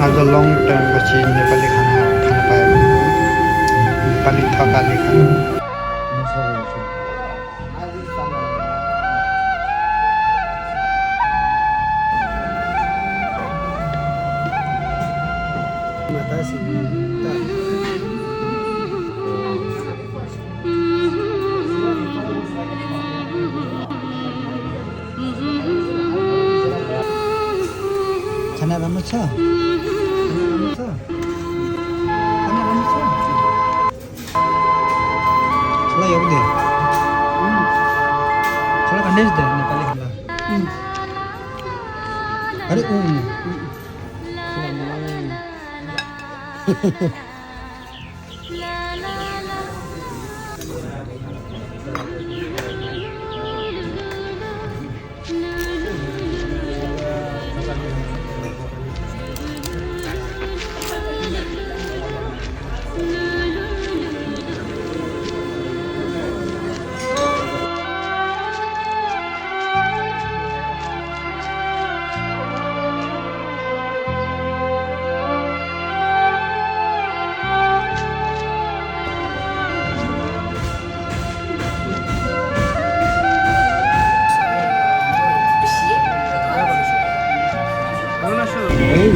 आज long time पछि नेपाली खाना खान पायो। नेपाली थकाली खाना। खाना राम्रो छ? खाना राम्रो दे। खाना खाने दे नेपाली खाना। अरे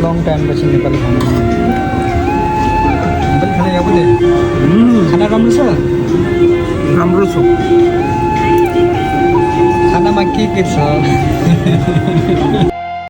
लङ टाइम पछि नेपाली खाना यहाँ पनि खाना राम्रो छ? राम्रो छ। खानामा के छ?